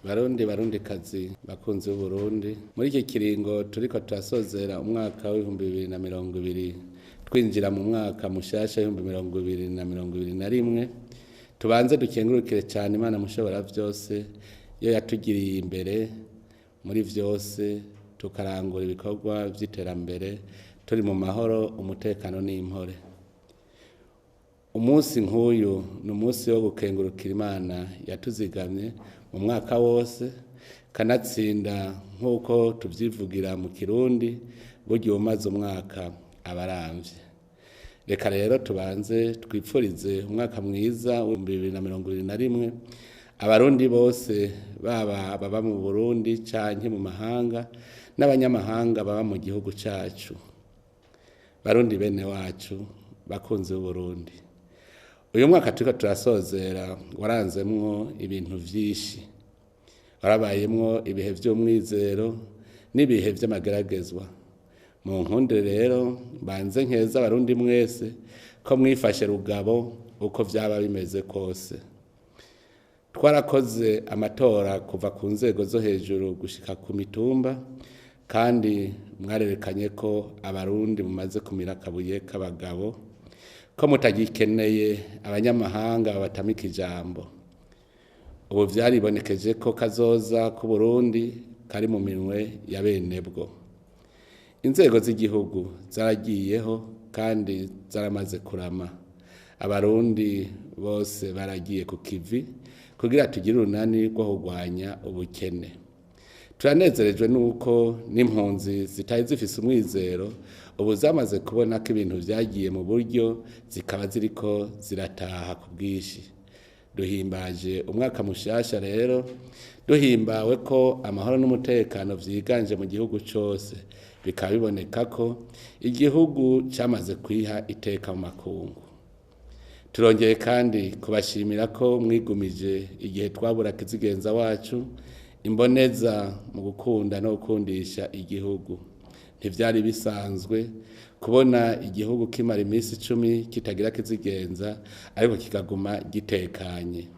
Barundi, Barundikazi, bakunzi b'Uburundi, muri iki kiringo turiko turasozera umwaka w'2020, twinjira mu mwaka mushasha w'2021, tubanze dukengurukire cyane Imana Mushobora byose, iyo yatugiriye imbere muri vyose, tukarangura ibikorwa vy'iterambere turi mu mahoro, umutekano n'impore. Umunsi nk'uyu ni umunsi wo gukengurukira Imana yatuzigamye mu mwaka wose. Kanatsinda, nk'uko tuvyivugira mu Kirundi, burya umaze umwaka abaramvye. Reka rero tubanze twipfurize umwaka mwiza w'2021 Abarundi bose, baba baba mu Burundi canke mu mahanga, n'abanyamahanga baba mu gihugu cacu. Barundi bene wacu, bakunzi b'Uburundi, uyu mwaka turiko turasozera waranzemwo ibintu vyinshi. Warabayemwo ibihe vy'umwizero n'ibihe vy'amageragezwa. Mu nkundire rero banze nkeza Abarundi mwese ko mwifashe rugabo uko vyaba bimeze kose. Twarakoze amatora kuva ku nzego zo hejuru gushika ku mitumba, kandi mwarerekanye ko Abarundi mumaze kumira akabuye k'abagabo, ko mutagikeneye abanyamahanga babatamika ijambo. Ubu vyaribonekeje ko kazoza k'Uburundi kari mu minwe ya benebwo. Inzego z'igihugu zaragiyeho kandi zaramaze kurama. Abarundi bose baragiye ku kivi kugira tugire urunani rwo kurwanya ubukene. Turanezerejwe nuko n'impunzi zitari zifise umwizero ubu zamaze kubona ko ibintu vyagiye mu buryo, zikaba ziriko zirataha ku bwinshi. Duhimbaje umwaka mushasha rero duhimbawe ko amahoro n'umutekano vyiganje mu gihugu cose, bikaba biboneka ko igihugu camaze kwiha iteka mu makungu. Turongeye kandi kubashimira ko mwigumije igihe twabura kizigenza wacu, imboneza mu gukunda no gukundisha igihugu. Ntivyari bisanzwe kubona igihugu kimara iminsi 10 kitagira kizigenza, ariko kikaguma gitekanye.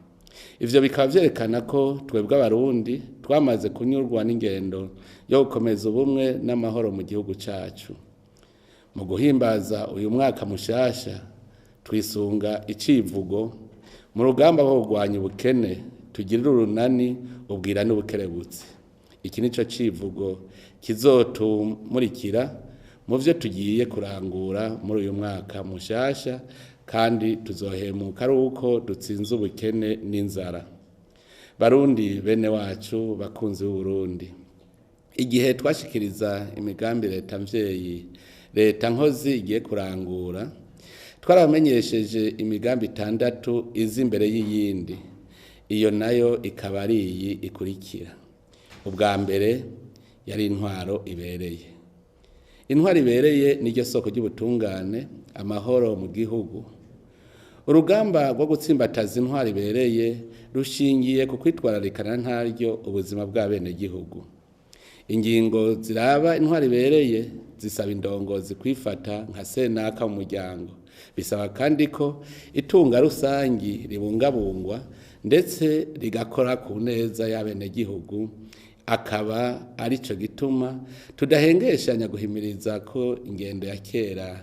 Ivyo bikaba vyerekana ko twebwe Abarundi twamaze kunyurwa n'ingendo yo gukomeza ubumwe n'amahoro mu gihugu cacu. Mu guhimbaza uyu mwaka mushasha, twisunga icivugo: "Mu rugamba rwo kurwanya ubukene, tugirire urunani ubwira n'ubukerebutsi." Iki nico civugo kizotumurikira mu vyo tugiye kurangura muri uyu mwaka mushasha, kandi tuzohemuka ari uko dutsinze ubukene n'inzara. Barundi bene wacu, bakunzi b'Uburundi, igihe twashikiriza imigambi leta mvyeyi, leta nkozi igiye kurangura, twarabamenyesheje imigambi itandatu iza imbere y'iyindi. Iyo nayo ikaba ari iyi ikurikira: Ubwa mbere yari intwaro ibereye. Intwaro ibereye niryo soko ry'ubutungane, amahoro mu gihugu. Urugamba rwo gutsimbataza intwaro ibereye rushingiye ku kwitwararikana ntaryo ubuzima bw'abenegihugu. Ingingo ziraba intwaro ibereye zisaba indongozi kwifata nka senaka mu muryango. Bisaba kandi ko itunga rusangi ribungabungwa, ndetse rigakora ku neza y'abenegihugu. Akaba arico gituma tudahengeshanya guhimiriza ko ingendo ya kera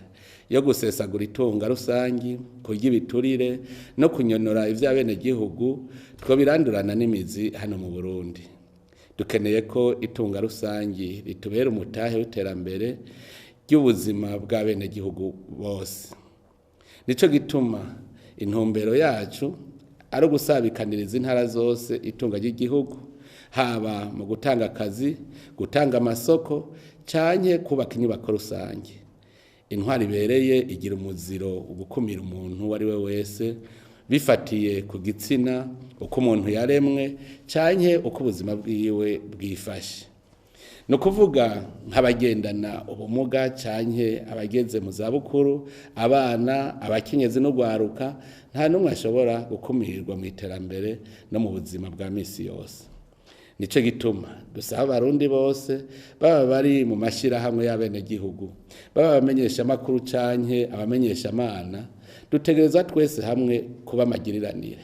yo gusesagura itunga rusangi, kurya ibiturire no kunyonora ivy'abenegihugu twobirandurana n'imizi hano mu Burundi. Dukeneye ko itunga rusangi ritubera umutahe w'iterambere ry'ubuzima bw'abenegihugu bose. Nico gituma intumbero yacu ari ugusabikaniriza intara zose itunga ry'igihugu, haba mu gutanga akazi, gutanga amasoko canke kubaka inyubako rusange. Intwaro ibereye igira umuziro ugukumira umuntu uwo ari we wese bifatiye ku gitsina, uko umuntu yaremwe canke uko ubuzima bwiwe bwifashe, ni ukuvuga nk'abagendana ubumuga canke abageze mu zabukuru, abana, abakenyezi n'urwaruka. Nta n'umwe ashobora gukumirwa mu iterambere no mu buzima bwa misi yose. Nico gituma dusaba Abarundi bose, baba bari mu mashirahamwe y'abenegihugu, baba abamenyesha amakuru canke abamenyesha amana, dutegereza twese hamwe kuba amagiriranire.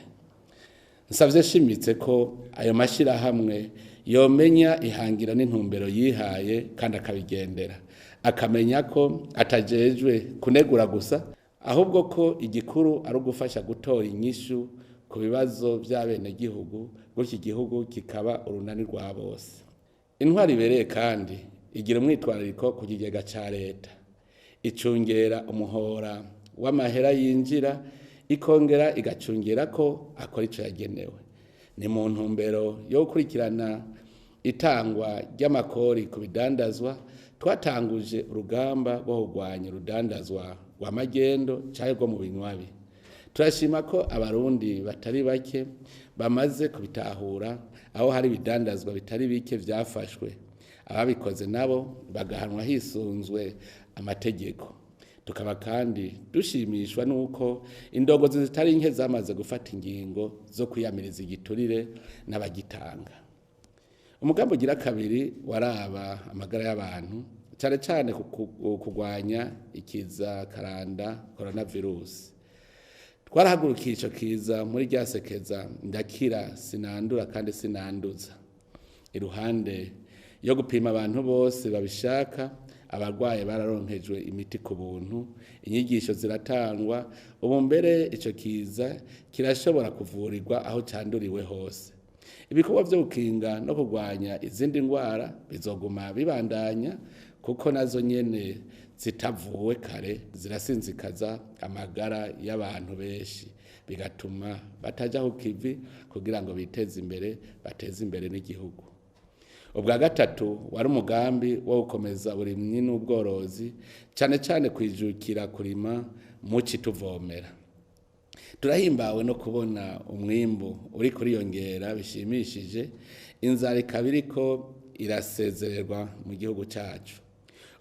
Nsavye shimitse ko ayo mashirahamwe yomenya ihangira n'intumbero yihaye kandi akabigendera, akamenya ko atajejwe kunegura gusa, ahubwo ko igikuru ari ugufasha gutora inyishu ku bibazo by'abenegihugu, gutyo igihugu kikaba urunani rwa bose. Intwari ibereye kandi igira umwitwarariko ku kigega ca leta, icungera umuhora w'amahera yinjira, ikongera igacungera ko akora ico yagenewe. Ni mu ntumbero yo gukurikirana itangwa ry'amakori ku bidandazwa, twatanguje urugamba rwo kurwanya urudandazwa rwa magendo canke rwo mu binywabi. Turashima ko abarundi batari bake bamaze kubitahura, aho hari ibidandazwa bitari bike vyafashwe, ababikoze nabo bagahanwa hisunzwe amategeko. Tukaba kandi dushimishwa nuko indongozi zitari nke zamaze gufata ingingo zo kwiyamiriza igiturire n'abagitanga. Umugambi ugira kabiri waraba amagara y'abantu, cane cane kurwanya ikiza karanda coronavirus. Twarahagurukiye ico kiza muri rya sekeza ndakira sinandura kandi sinanduza. Iruhande yo gupima abantu bose babishaka, abarwaye bararonkejwe imiti ku buntu, inyigisho ziratangwa. Ubu mbere ico kiza kirashobora kuvurirwa aho canduriwe hose. Ibikorwa vyo gukinga no kurwanya izindi ndwara bizoguma bibandanya, kuko nazo nyene zitavuwe kare zirasinzikaza amagara y'abantu benshi, bigatuma bataja ku kivi kugira ngo biteze imbere, bateze imbere n'igihugu. Ubwa gatatu wari umugambi wo gukomeza uburimyi n'ubworozi, cane cane kwijukira kurima muci tuvomera. Turahimbawe no kubona umwimbu uri kuriyongera bishimishije, inzara ikaba iriko irasezererwa mu gihugu cacu.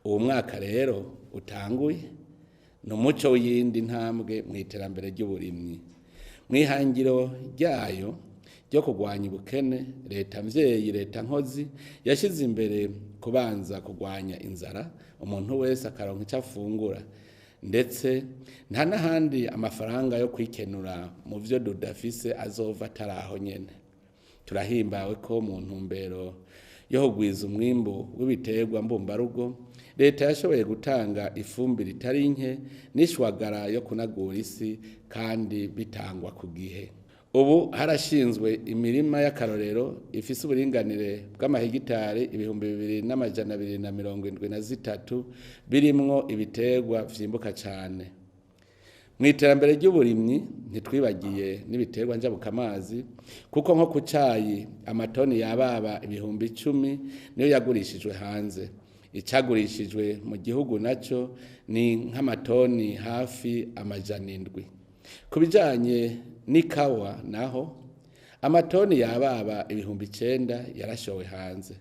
Uwo mwaka rero utanguye ni umuco w'iyindi ntambwe mu iterambere ry'uburimyi. Mw'ihangiro ryayo ryo kurwanya ubukene, leta mvyeyi, leta nkozi yashize imbere kubanza kurwanya inzara, umuntu wese akaronka ico afungura, ndetse nta n'ahandi amafaranga yo kwikenura mu vyo dudafise azova atari aho nyene. Turahimbawe ko mu ntumbero yo kugwiza umwimbu w'ibiterwa mbumbarugo, leta yashoboye gutanga ifumbire itari nke n'ishwagara yo kunagura isi, kandi bitangwa ku gihe. Ubu harashinzwe imirima y'akarorero ifise uburinganire bw'amahegitari 2273, birimwo ibiterwa vyimbuka cane. Mu iterambere ry'uburimyi ntitwibagiye n'ibiterwa njabukamazi, kuko nko ku cayi amatoni yababa 10,000 niyo yagurishijwe hanze. Icagurishijwe mu gihugu naco ni nk'amatoni hafi 700. Ku bijanye n'ikawa naho amatoni yababa 9,000 yarashowe hanze.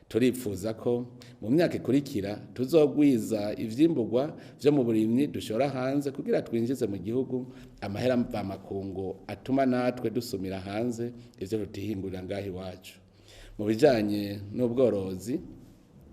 Turipfuza ko mu myaka ikurikira tuzogwiza ivyimburwa vyo mu burimyi dushora hanze, kugira twinjize mu gihugu amahera mvamakungu atuma natwe dusumira hanze ivyo tutihingurira ngaho iwacu. Mu bijanye n'ubworozi,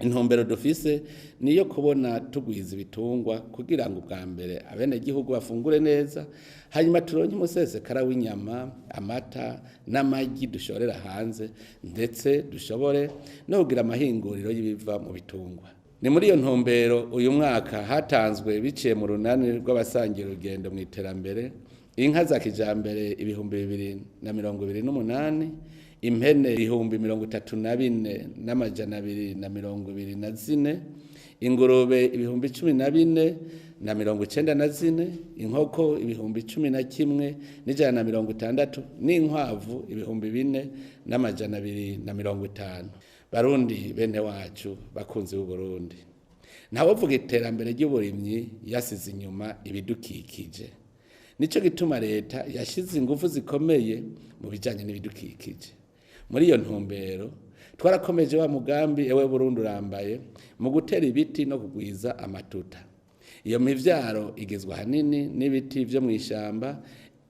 intumbero dufise niyo kubona tugwiza ibitungwa kugira ngo ubwa mbere abenegihugu bafungure neza, hanyuma turonke umusesekara w'inyama, amata n'amagi dushorera hanze, ndetse dushobore no kugira amahinguriro y'ibiva mu bitungwa. Ni muri iyo ntumbero uyu mwaka hatanzwe biciye mu runani rw'abasangira urugendo mu iterambere inka za kijambere 2028, impene 34,224, ingurube 14,094, inkoko 11,160 n'inkwavu 4,250. Barundi bene wacu bakunzi b'Uburundi, ntawovuga iterambere ry'uburimyi yasize inyuma ibidukikije. Nico gituma leta yashize ingufu zikomeye mu bijanye n'ibidukikije. Muri iyo ntumbero twarakomeje wa mugambi Ewe Burundi urambaye mu gutera ibiti no kugwiza amatuta. Iyo mivyaro igizwe ahanini n'ibiti vyo mw'ishamba,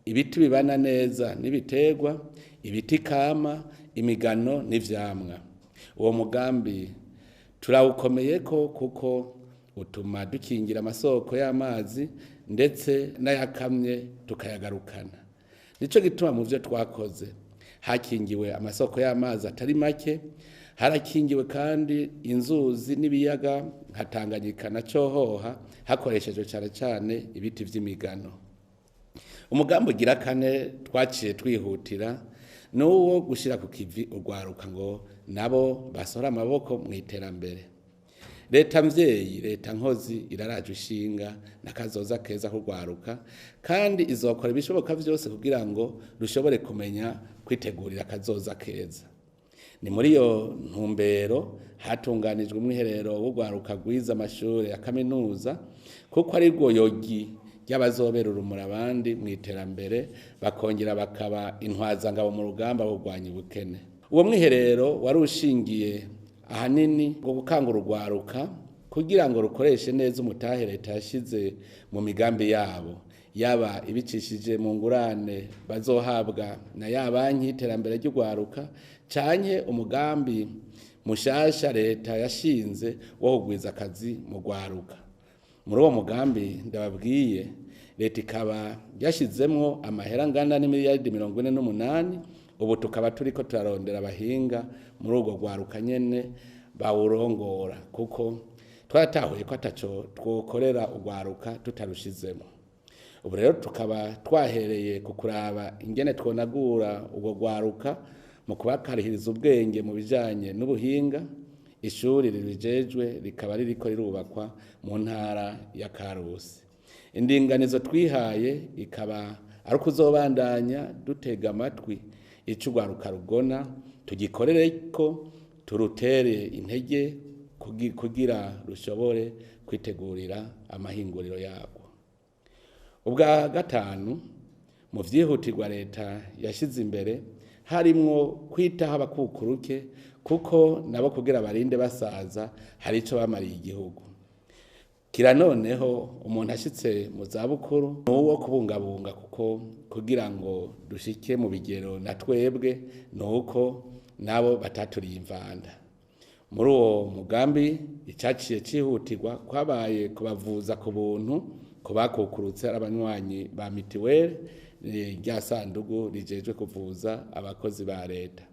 ibiti bibana neza n'ibiterwa, ibiti kama, imigano n'ivyamwa. Uwo mugambi turawukomeyeko kuko utuma dukingira amasoko y'amazi ndetse n'ayakamye tukayagarukana. Nico gituma mu vyo twakoze Hakingiwe amasoko y'amazi atari make, harakingiwe kandi inzuzi n'ibiyaga nka Tanganyika na Cohoha, hakoreshejwe cane cane ibiti vy'imigano. Umugambi ugira kane twaciye twihutira ni uwo gushira ku kivi urwaruka ngo nabo basohore amaboko mu iterambere. Leta mvyeyi, leta nkozi iraraje ishinga n'akazoza keza k'urwaruka, kandi izokora ibishoboka vyose kugira ngo rushobore kumenya kwitegurira akazoza keza. Ni muri iyo ntumbero hatunganijwe umwiherero w'urwaruka rwize amashure ya kaminuza, kuko ari rwo yogi ry'abazobera urumuri abandi mu iterambere, bakongera bakaba intwazangabo mu rugamba rwo kurwanya ubukene. Uwo mwiherero wari ushingiye ahanini ngo gukangura urwaruka kugira ngo rukoreshe neza umutahe leta yashize mu migambi yabo, yaba ibicishije mu ngurane bazohabwa na ya banki y'iterambere ry'urwaruka, canke umugambi mushasha leta yashinze wo kugwiza akazi mu rwaruka. Muri uwo mugambi ndababwiye, leta ikaba yashizemwo amahera angana n'imiliyaridi 48. Ubu tukaba turiko turarondera abahinga muri urwo rwaruka nyene bawurongora, kuko twaratahuye ko ataco twokorera urwaruka tutarushizemo. Ubu rero tukaba twahereye ku kuraba ingene twonagura urwo rwaruka mu kubakarihiriza ubwenge mu bijanye n'ubuhinga. Ishuri ribijejwe rikaba ririko rirubakwa mu ntara ya Karusi. Indinganizo twihaye ikaba ari ukuzobandanya dutega amatwi ico urwaruka rugona, tugikorereko, turutere intege kugira rushobore kwitegurira amahinguriro yarwo. Ubwa gatanu, mu vyihutirwa leta yashize imbere harimwo kwitaho abakukuruke, kuko nabo kugira barinde basaza hari ico bamariye igihugu. Kira noneho umuntu ashitse mu zabukuru nuwo kubungabunga, kuko kugira ngo dushike mu bigero na twebwe nuko nabo bataturiye imvanda. Muri uwo mugambi icaciye cihutirwa kwabaye kubavuza ku buntu ku bakukurutse ari abanywanyi ba mitiweli, rya sandugu rijejwe kuvuza abakozi ba leta.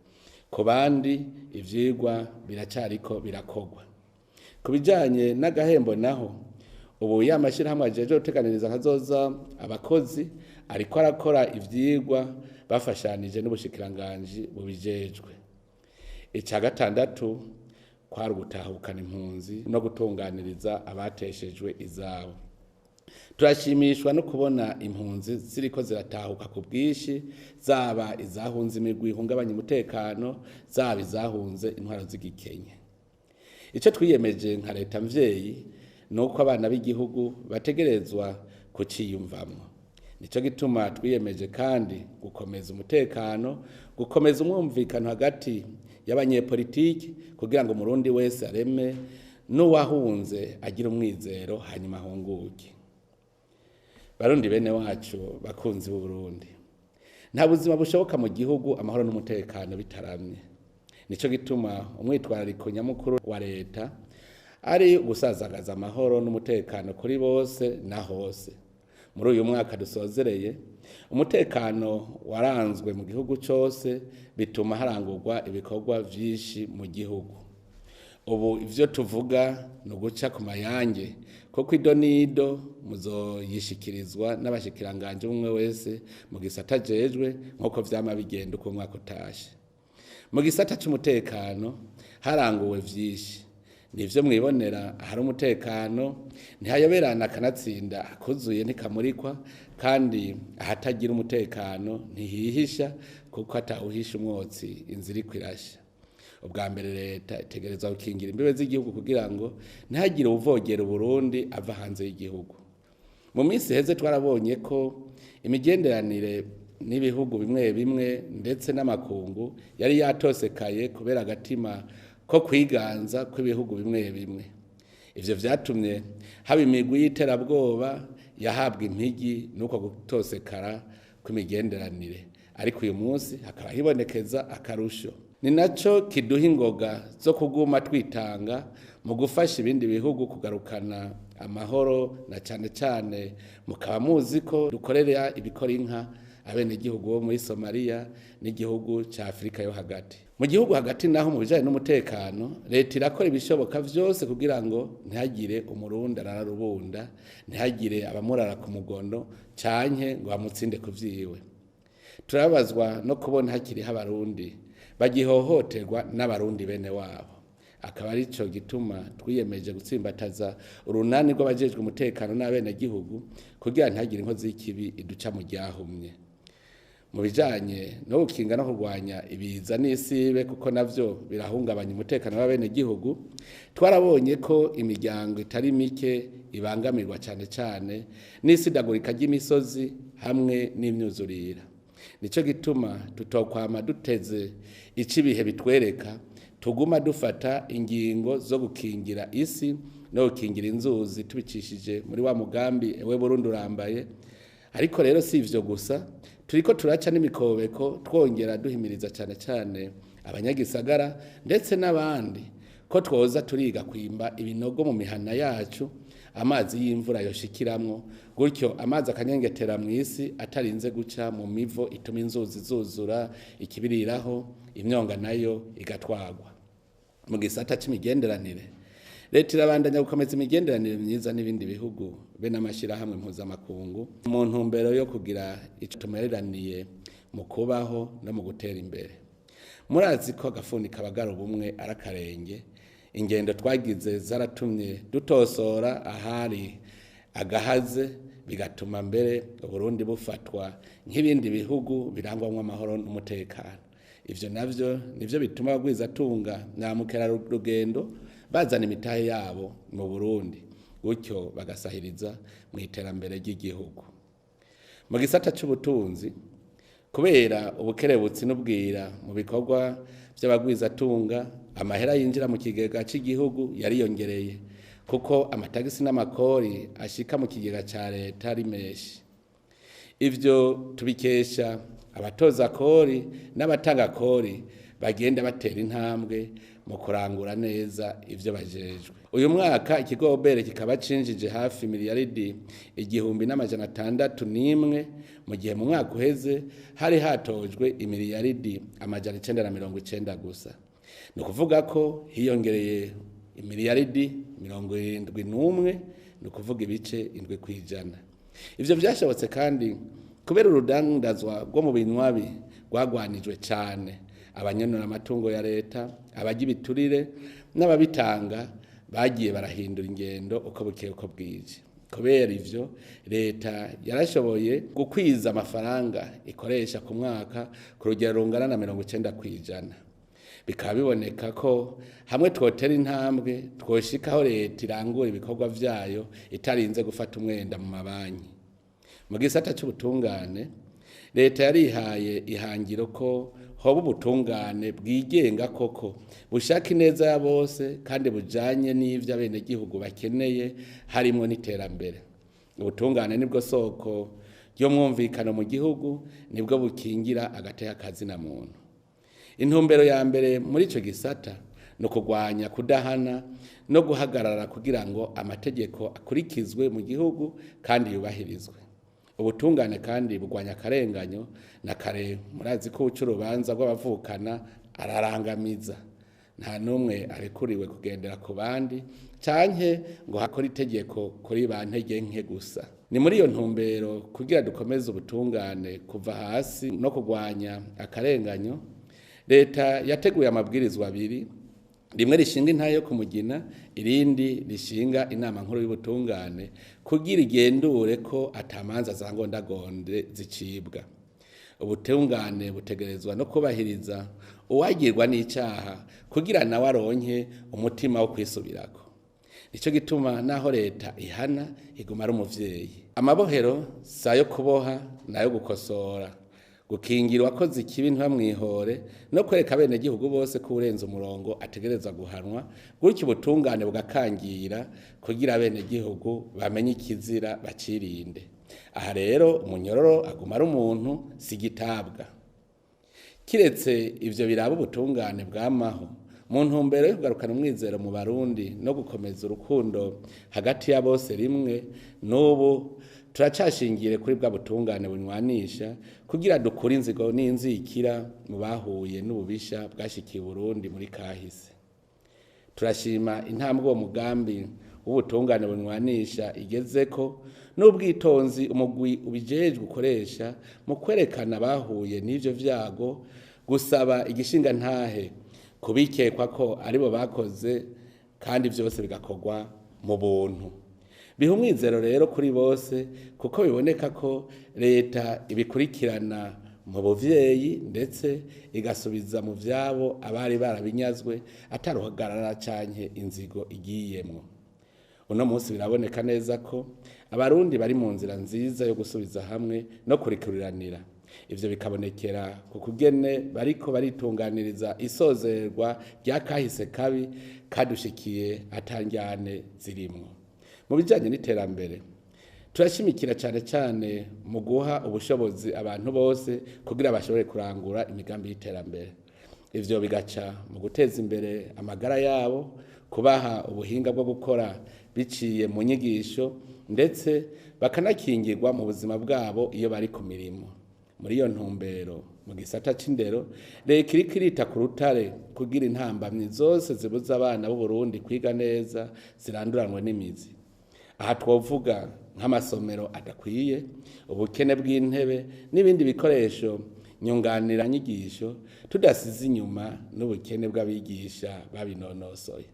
Ku bandi ivyigwa biracariko birakogwa. Ku bijanye n'agahembo naho, ubu ya mashirahamwe ajejwe guteganiriza akazoza abakozi ariko arakora ivyigwa bafashanije n'ubushikiranganji bubijejwe. Ica gatandatu kwari ugutahukana impunzi no gutunganiriza abateshejwe izabo. Turashimishwa no kubona impunzi ziriko ziratahuka ku bwinshi, zaba izahunze imigwi ihungabanya umutekano, zaba izahunze intwaro z'igikenye. Ico twiyemeje nka leta mvyeyi ni uko abana b'igihugu bategerezwa kuciyumvamwo. Nico gituma twiyemeje kandi gukomeza umutekano, gukomeza umwumvikano hagati y'abanyepolitiki kugira ngo umurundi wese areme n'uwahunze agire umwizero hanyuma ahunguke. Barundi bene wacu bakunzi b'Uburundi, nta buzima bushoboka mu gihugu amahoro n'umutekano bitaramye. Nico gituma umwitwarariko nyamukuru wa leta ari gusazagaza amahoro n'umutekano kuri bose na hose. Muri uyu mwaka dusozereye, umutekano waranzwe mu gihugu cose, bituma harangurwa ibikorwa vyinshi mu gihugu. Ubu ivyo tuvuga ni uguca ku mayange, kuko ido n'ido muzoyishikirizwa n'abashikiranganje umwe wese mu gisata ajejwe, nk'uko vyama bigenda uko umwaka utashe. Mu gisata c'umutekano haranguwe vyinshi, nivyo mwibonera. Ahari umutekano ntihayoberana, akanatsinda akuzuye ntikamurikwa, kandi ahatagira umutekano ntihihisha, kuko atawuhisha umwotsi inzira iriko irasha. Ubwa mbere leta itegerezwa gukingira imbibe z'igihugu kugira ngo ntihagire uwuvogera Uburundi ava hanze y'igihugu. Mu minsi iheze twarabonye ko imigenderanire n'ibihugu bimwe bimwe ndetse n'amakungu yari yatosekaye kubera agatima ko kwiganza kw'ibihugu bimwe bimwe. Ivyo vyatumye haba imigwi y'iterabwoba yahabwa impigi n'uko gutosekara kw'imigenderanire, ariko uyu munsi hakaba hibonekeza akarusho. Ni naco kiduha ingoga zo kuguma twitanga mu gufasha ibindi bihugu kugarukana amahoro, na cane cane mukaba muzi ko dukorera ibikora inka abenegihugu bo muri Somalia n'igihugu ca Afrika yo hagati. Mu gihugu hagati naho mu bijanye n'umutekano, leta irakora ibishoboka vyose kugira ngo ntihagire umurundi arara rubunda, ntihagire abamurara ku mugondo canke ngo bamutsinde ku vyiwe. Turababazwa no kubona hakiriho abarundi bagihohoterwa n'abarundi bene wabo. Akaba arico gituma twiyemeje gutsimbataza urunani rw'abajejwe umutekano n'abenegihugu kugira ntihagire inkozi y'ikibi iduca mu ryahumye. Mu bijanye no gukinga no kurwanya ibiza n'isibe, kuko navyo birahungabanya umutekano w'abenegihugu, twarabonye ko imiryango itari mike ibangamirwa cane cane n'isidagurika ry'imisozi hamwe n'imyuzurira. Nico gituma tutokwama duteze ico ibihe bitwereka, tuguma dufata ingingo zo gukingira isi no gukingira inzuzi tubicishije muri wa mugambi Ewe Burundi urambaye. Ariko rero si ivyo gusa, turiko turaca n'imikobeko twongera duhimiriza cane cane abanyagisagara ndetse n'abandi ko twoza turiga kwimba ibinogo mu mihana yacu amazi y'imvura yoshikiramwo, gutyo amazi akanyengetera mw'isi atarinze guca mu mivo ituma inzuzi zuzura ikibiriraho, imyonga nayo igatwagwa. Mu gisata c'imigenderanire, leta irabandanya gukomeza imigenderanire myiza n'ibindi bihugu be n'amashirahamwe mpuzamakungu mu ntumbero yo kugira ico tumereraniye mu kubaho no mu gutera imbere. Murazi ko agafuni kabagara ubumwe ari akarenge. Ingendo twagize zaratumye dutosora ahari agahaze, bigatuma mbere Uburundi bufatwa nk'ibindi bihugu birangwamwo amahoro n'umutekano. Ivyo navyo nivyo bituma abagwizatunga na mukerarugendo bazana imitahe yabo mu Burundi, gutyo bagasahiriza mu iterambere ry'igihugu. Mu gisata c'ubutunzi, kubera ubukerebutsi n'ubwira mu bikorwa vy'abagwizatunga, amahera yinjira mu kigega c'igihugu yariyongereye, kuko amatagisi n'amakori ashika mu kigega ca leta ari menshi. Ivyo tubikesha abatoza kori n'abatanga kori bagenda batera intambwe mu kurangura neza ivyo bajejwe. Uyu mwaka ikigo OBR kikaba cinjije hafi miliyaridi 1601, mu gihe mu mwaka uheze hari hatojwe imiliyaridi 990 gusa. Ni ukuvuga ko hiyongereye imiliyaridi 71, ni ukuvuga ibice 7%. Ivyo vyashobotse kandi kubera urudandazwa rwo mu binywabi rwagwanijwe cane, abanyenura amatungo ya leta, abarya ibiturire n'ababitanga bagiye barahindura ingendo uko bukeye uko bwije. Kubera ivyo, leta yarashoboye gukwiza amafaranga ikoresha ku mwaka ku rugero rungana na 90%. Bikaba biboneka ko hamwe twotera intambwe twoshikaho leta irangura ibikorwa vyayo itarinze gufata umwenda mu mabanki. Mu gisata c'ubutungane, leta yarihaye ihangiro ko hoba ubutungane bwigenga koko, bushaka ineza ya bose kandi bujanye n'ivyo abenegihugu bakeneye, harimwo n'iterambere. Ubutungane nibwo soko ry'umwumvikano mu gihugu, nibwo bukingira agateka kazina muntu. Intumbero ya mbere muri ico gisata no kurwanya kudahana no guhagarara kugira ngo amategeko akurikizwe mu gihugu kandi yubahirizwe. Ubutungane kandi bugwanya akarenganyo na kare. Murazi ko uca urubanza rw'abavukana ararangamiza, nta n'umwe arekuriwe kugendera ku bandi canke ngo hakore itegeko kuri ba ntege nke gusa. Ni muri iyo ntumbero kugira dukomeze ubutungane kuva hasi no kurwanya akarenganyo, leta yateguye amabwirizwa abiri, rimwe rishinga intahe yo kumugina, irindi rishinga inama nkuru y'ubutungane kugira igendure ko atamanza za ngondagonde zicibwa. Ubutungane butegerezwa no kubahiriza uwagirwa n'icaha kugira nawe aronke umutima wo kwisubirako. Nico gituma naho leta ihana iguma ari umuvyeyi. Amabohero si ayo kuboha nayo gukosora, gukingira uwakoze ikibi ntibamwihore, no kwereka abenegihugu bose ko urenze umurongo ategerezwa guhanwa, gutyo ubutungane bugakangira kugira abenegihugu bamenye ikizira bacirinde. Aha rero umunyororo aguma ari umuntu, si igitabwa. Kiretse ivyo biraba ubutungane bwamaho, mu ntumbero yo kugarukana umwizero mu Barundi no gukomeza urukundo hagati ya bose rimwe, n'ubu turacashingiye kuri bwa butungane bunywanisha kugira dukure inzigo n'inzikira mu bahuye n'ububisha bwashikiye Burundi muri kahise. Turashima intambwe uwo mugambi w'ubutungane bunywanisha igezeko n'ubwitonzi umugwi ubijejwe ukoresha mu kwerekana bahuye n'ivyo vyago, gusaba igishinga ntahe kubikekwa ko aribo bakoze kandi vyose bigakorwa mu buntu. Biha umwizero rero kuri bose kuko biboneka ko leta ibikurikirana mu buvyeyi ndetse igasubiza mu vyabo abari barabinyazwe ataruhagarara canke inzigo igiyemwo. Uno munsi biraboneka neza ko abarundi bari mu nzira nziza yo gusubiza hamwe no kurikuriranira. Ivyo bikabonekera ku kugene bariko baritunganiriza isozerwa rya kahise kabi kadushikiye atanjyane zirimwo. Mu bijanye n'iterambere turashimikira cane cane mu guha ubushobozi abantu bose kugira bashobore kurangura imigambi y'iterambere. Ivyo bigaca mu guteza imbere amagara yabo, kubaha ubuhinga bwo gukora biciye mu nyigisho ndetse bakanakingirwa mu buzima bwabo iyo bari ku mirimo. Muri iyo ntumbero mu gisata c'indero leta iriko irita ku rutare kugira intambamyi zose zibuza abana b'Uburundi kwiga neza ziranduranwe n'imizi. Aha twovuga nk'amasomero adakwiye, ubukene bw'intebe n'ibindi bikoresho nyunganiranyigisho, tudasize inyuma n'ubukene bw'abigisha babinonosoye.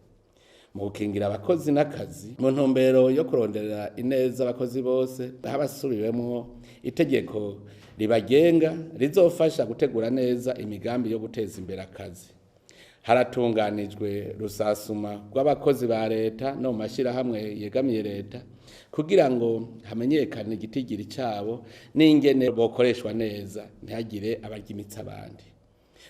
Mu gukingira abakozi n'akazi mu ntumbero yo kuronderera ineza abakozi bose, habasubiwemwo itegeko ribagenga rizofasha gutegura neza imigambi yo guteza imbere akazi. Haratunganijwe rusasuma rw'abakozi ba leta no mu mashirahamwe yegamiye leta kugira ngo hamenyekane igitigiri cabo n'ingene bokoreshwa neza ntihagire abarya abandi.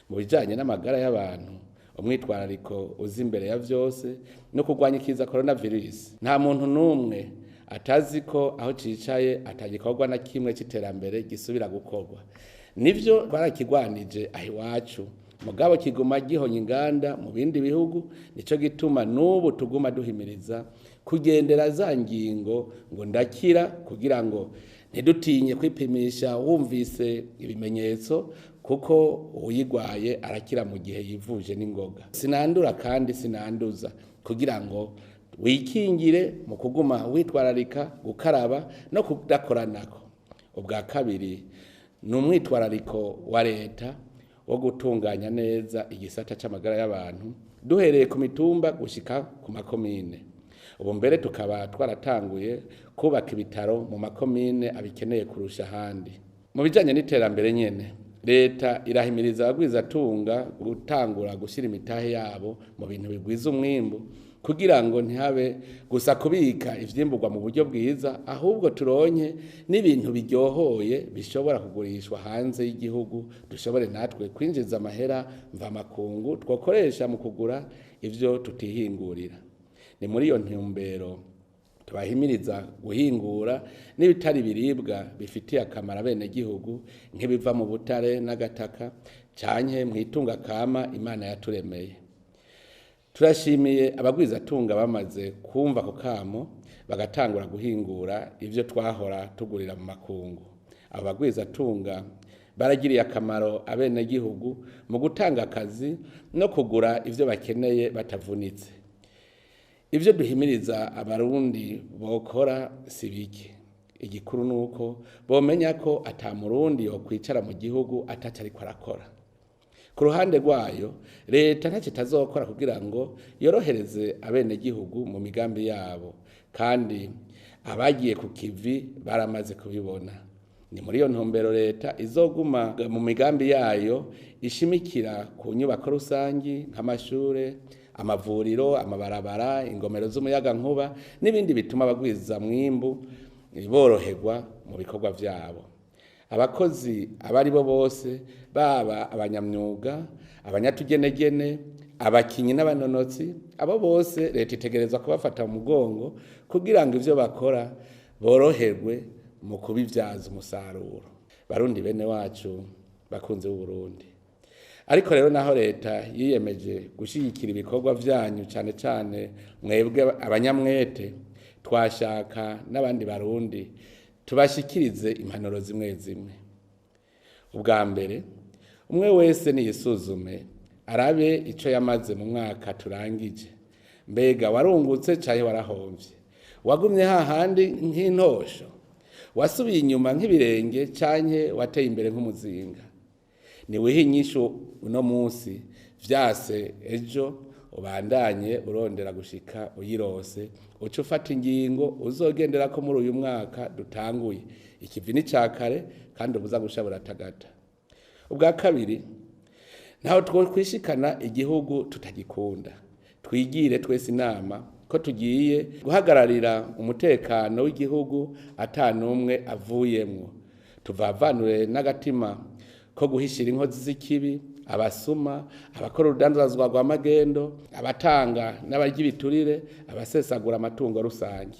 Mu bijanye n'amagara y'abantu, umwitwarariko uza imbere ya vyose no kurwanya ikiza coronavirus. Nta muntu n'umwe atazi ko aho cicaye atagikorwa na kimwe c'iterambere gisubira gukorwa. Nivyo twarakigwanije aho iwacu, mugabo kiguma gihonya inganda mu bindi bihugu. Nico gituma n'ubu tuguma duhimiriza kugendera za ngingo ngo ndakira, kugira ngo ntidutinye kwipimisha wumvise ibimenyetso, kuko uyigwaye arakira mu gihe yivuje n'ingoga. Sinandura kandi sinanduza, kugira ngo wikingire mu kuguma witwararika gukaraba no kudakoranako. Ubwa kabiri ni umwitwarariko wa leta wo gutunganya neza igisata c'amagara y'abantu duhereye ku mitumba gushika ku makomine. Ubu mbere tukaba twaratanguye kubaka ibitaro mu makomine abikeneye kurusha ahandi. Mu bijanye n'iterambere nyene, leta irahimiriza abagwizatunga gutangura gushira imitahe yabo mu bintu bigwiza umwimbu, kugira ngo ntihabe gusa kubika ivyimburwa mu buryo bwiza, ahubwo turonke n'ibintu biryohoye bishobora kugurishwa hanze y'igihugu, dushobore natwe kwinjiza amahera mvamakungu twokoresha mu kugura ivyo tutihingurira. Ni muri iyo ntumbero tubahimiriza guhingura n'ibitari biribwa bifitiye akamaro abenegihugu, nk'ibiva mu butare n'agataka canke mw'itunga kama Imana yaturemeye. Turashimiye abagwizatunga bamaze kumva ako kamo bagatangura guhingura ivyo twahora tugurira mu makungu. Abo bagwizatunga baragiriye akamaro abenegihugu mu gutanga akazi no kugura ivyo bakeneye batavunitse. Ivyo duhimiriza abarundi bokora si bike. Igikuru nuko bomenya ko ata murundi yokwicara mu gihugu ataco ariko arakora. Ku ruhande rwayo leta ntacyo itazokora kugira ngo yorohereze abenegihugu mu migambi yabo, kandi abagiye ku kivi baramaze kubibona. Ni muri iyo ntumbero leta izoguma mu migambi yayo ishimikira ku nyubako rusangi nk'amashure, amavuriro, amabarabara, ingomero z'umuyagankuba n'ibindi bituma abagwiza mwimbu boroherwa mu bikorwa vyabo. Abakozi abari bo bose, baba abanyamyuga, abanyatugenegene, abakinyi n'abanonotsi, abo bose leta itegerezwa kubafata mu mugongo kugira ngo ivyo bakora boroherwe mu kubivyaza umusaruro. Barundi bene wacu bakunze b'Uburundi, ariko rero naho leta yiyemeje gushigikira ibikorwa vyanyu cane cane mwebwe abanyamwete, twashaka n'abandi barundi Tubashikirize impanuro zimwe zimwe. Ubwa mbere, umwe wese niyisuzume arabe ico yamaze mu mwaka turangije. Mbega warungutse canke warahomvye? Wagumye hahandi nk'intosho? Wasubiye inyuma nk'ibirenge canke wateye imbere nk'umuzinga? Niwihe inyishu uno munsi, vyase ejo ubandanye urondera gushika uyirose, uce ufata ingingo uzogenderako muri uyu mwaka dutanguye. Ikivi ni ca kare kandi ubuza gusha buratagata. Ubwa kabiri, ntaho twokwishikana igihugu tutagikunda. Twigire twese inama ko tugiye guhagararira umutekano w'igihugu ata n'umwe avuyemwo. Tuvavanure n'agatima ko guhishira inkozi z'ikibi, abasuma, abakora urudandazwa rwa magendo, abatanga n'abarya ibiturire, abasesagura amatungo rusange.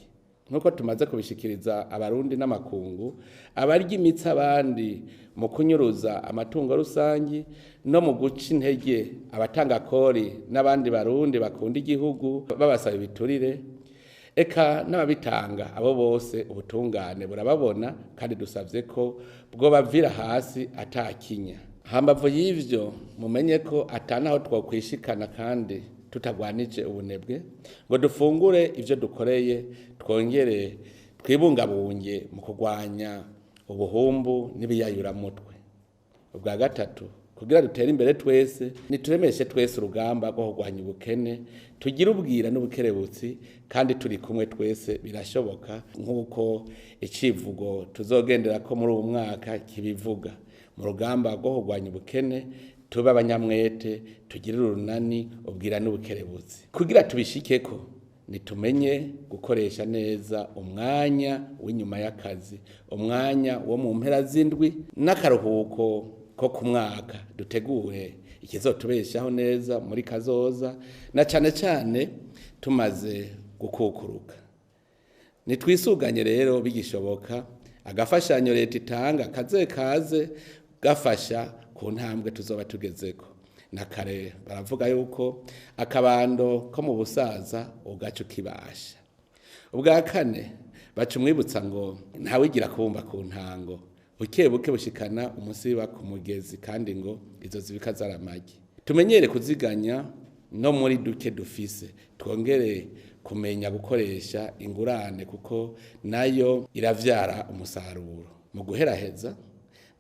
Nk'uko tumaze kubishikiriza Abarundi n'amakungu, abarya imitsi abandi mu kunyuruza amatungo rusangi no mu guca intege abatanga kori n'abandi Barundi bakunda igihugu babasaba ibiturire, eka n'ababitanga, abo bose ubutungane burababona kandi dusavye ko bwobavira hasi atakinya. Hambavu y'ivyo, mumenye ko atanaho twokwishikana kandi tutagwanije ubunebwe ngo dufungure ivyo dukoreye, twongere twibungabunge mu kurwanya ubuhumbu n'ibiyayuramutwe. Ubwa gatatu, kugira dutere imbere twese, nituremeshe twese urugamba rwo kurwanya ubukene, tugire ubwira n'ubukerebutsi kandi turi kumwe twese birashoboka, nk'uko icivugo tuzogenderako muri uwu mwaka kibivuga. Mu rugamba rwo kurwanya ubukene tube abanyamwete, tugire urunani, ubwira n'ubukerebutsi. Kugira tubishikeko, nitumenye gukoresha neza umwanya w'inyuma y'akazi, umwanya wo mu mpera z'indwi n'akaruhuko ko ku mwaka, dutegure ikizotubeshaho neza muri kazoza, na cane cane tumaze gukukuruka. Nitwisuganye rero bigishoboka, agafashanyo leta itanga kaze kaze gafasha ku ntambwe tuzoba tugezeko. Na kare baravuga yuko akabando ko mu busaza ugaca ukibasha. Ubwa kane, baca umwibutsa ngo ntawigira kubumba ku ntango, buke buke bushikana umusiba ku mugezi, kandi ngo izo zibika zaramagi. Tumenyere kuziganya no muri duke dufise, twongere kumenya gukoresha ingurane kuko nayo iravyara umusaruro. Mu guheraheza,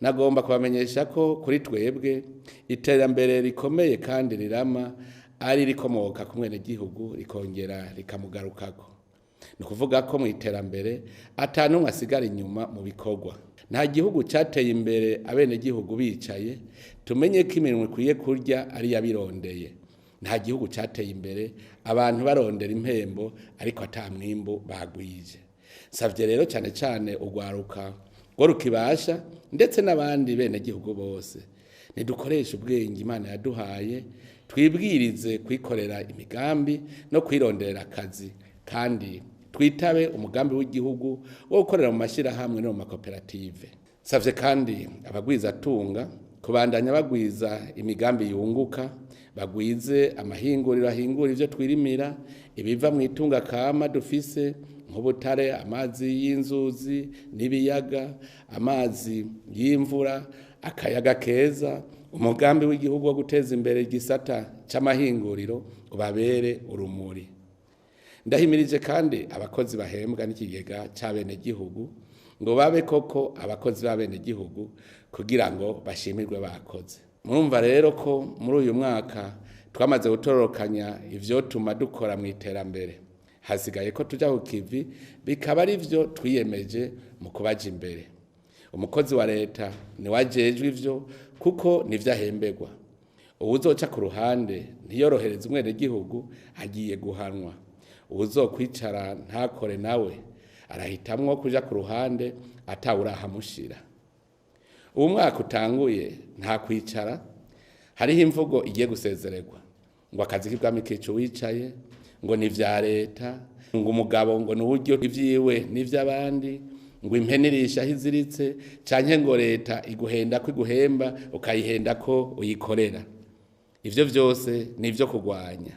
nagomba kubamenyesha ko kuri twebwe iterambere rikomeye kandi rirama ari rikomoka ku mwenegihugu rikongera rikamugarukako. Ni ukuvuga ko mu iterambere ata n'umwe asigara inyuma mu bikorwa. Nta gihugu cateye imbere abenegihugu bicaye, tumenye ko iminwe ikwiye kurya ari iyabirondeye. Nta gihugu cateye imbere abantu barondera impembo ariko ata mwimbu bagwije. Nsavye rero cane cane urwaruka rwo rukibasha ndetse n'abandi benegihugu bose, nidukoreshe ubwenge Imana yaduhaye, twibwirize kwikorera imigambi no kwironderera akazi, kandi twitabe umugambi w'igihugu wo gukorera mu mashirahamwe no mu makoperative. Nsavye kandi abagwizatunga kubandanya bagwiza imigambi yunguka, bagwize amahinguriro ahingura ivyo twirimira, ibiva mu itunga kama dufise nk'ubutare, amazi y'inzuzi n'ibiyaga, amazi y'imvura, akayaga keza. Umugambi w'igihugu wo guteza imbere igisata c'amahinguriro ubabere urumuri. Ndahimirije kandi abakozi bahembwa n'ikigega c'abenegihugu ngo babe koko abakozi b'abenegihugu kugira ngo bashimirwe bakoze. Murumva rero ko muri uyu mwaka twamaze gutororokanya ivyotuma dukora mu iterambere. Hasigaye ko tuja ku kivi, bikaba ari vyo twiyemeje mu kubaja imbere. Umukozi wa leta niwe ajejwe ivyo kuko nivyo ahemberwa. Uwuzoca ku ruhande ntiyorohereze umwenegihugu agiye guhanwa. Uwuzokwicara ntakore nawe arahitamwo kuja ku ruhande atawurahamushira. Uwu mwaka utanguye nta kwicara, hariho imvugo igiye gusezererwa ngo akazi k'ibwami kica uwicaye, ngo ni ivya leta, ngo umugabo ngo ni uburyo ivyiwe n'ivy'abandi, ngo impene irisha aho iziritse, canke ngo leta iguhenda ko iguhemba ukayihenda ko uyikorera. Ivyo vyose ni ivyo kurwanya.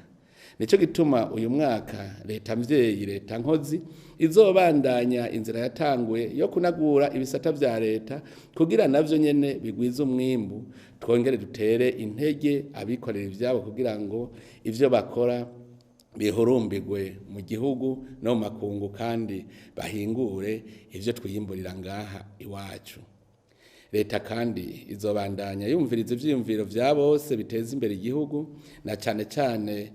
Nico gituma uyu mwaka leta mvyeyi, leta nkozi, izobandanya inzira yatanguye yo kunagura ibisata vya leta kugira navyo nyene bigwize umwimbu, twongere dutere intege abikorera ivyabo kugira ngo ivyo bakora bihurumbirwe mu gihugu no mu makungu, kandi bahingure ivyo twiyimburira ngaha iwacu. Leta kandi izobandanya yumviriza ivyiyumviro vya bose biteza imbere igihugu, na cane cane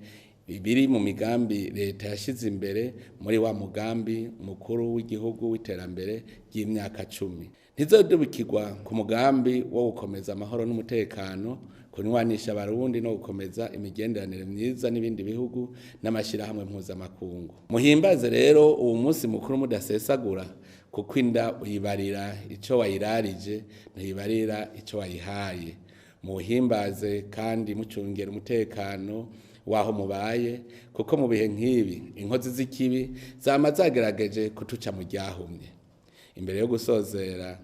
biri mu migambi leta yashize imbere muri wa mugambi mukuru w'igihugu w'iterambere ry'imyaka 10. Ntizodubikirwa ku mugambi wo gukomeza amahoro n'umutekano, kunywanisha abarundi no gukomeza imigenderanire myiza n'ibindi bihugu n'amashirahamwe mpuzamakungu. Muhimbaze rero uwo munsi mukuru mudasesagura, kuko inda uyibarira ico wayirarije, ntiyibarira ico wayihaye. Muhimbaze kandi mucungera umutekano waho mubaye, kuko mu bihe nk'ibi inkozi z'ikibi zama zagerageje kutuca mu ryahumye. Imbere yo gusozera,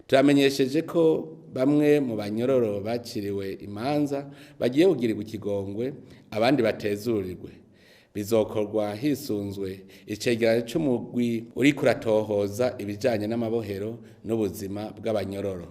turamenyesheje ko bamwe mu banyororo bakiriwe imanza bagiye kugirirwa ikigongwe, abandi batezurirwe. Bizokorwa hisunzwe icegeranyo c'umugwi uriko uratohoza ibijanye n'amabohero n'ubuzima bw'abanyororo.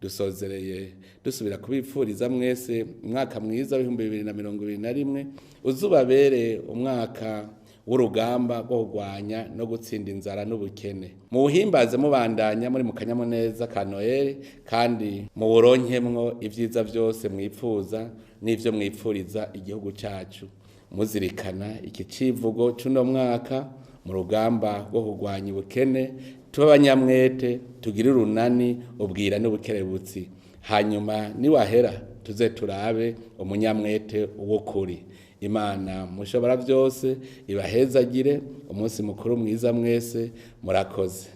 Dusozereye dusubira kubipfuriza mwese umwaka mwiza w'2021, uzubabere umwaka w'urugamba rwo kurwanya no gutsinda inzara n'ubukene. Muwuhimbaze mubandanya muri mu kanyamuneza ka Noel, kandi muwuronkemwo ivyiza vyose mwipfuza n'ivyo mwipfuriza igihugu cacu, muzirikana iki civugo c'uno mwaka: mu rugamba rwo kurwanya ubukene tube abanyamwete, tugire urunani, ubwira n'ubukerebutsi. Hanyuma niwahera tuze turabe umunyamwete w'ukuri. Imana mushobora byose ibahezagire. Umunsi mukuru mwiza mwese, murakoze.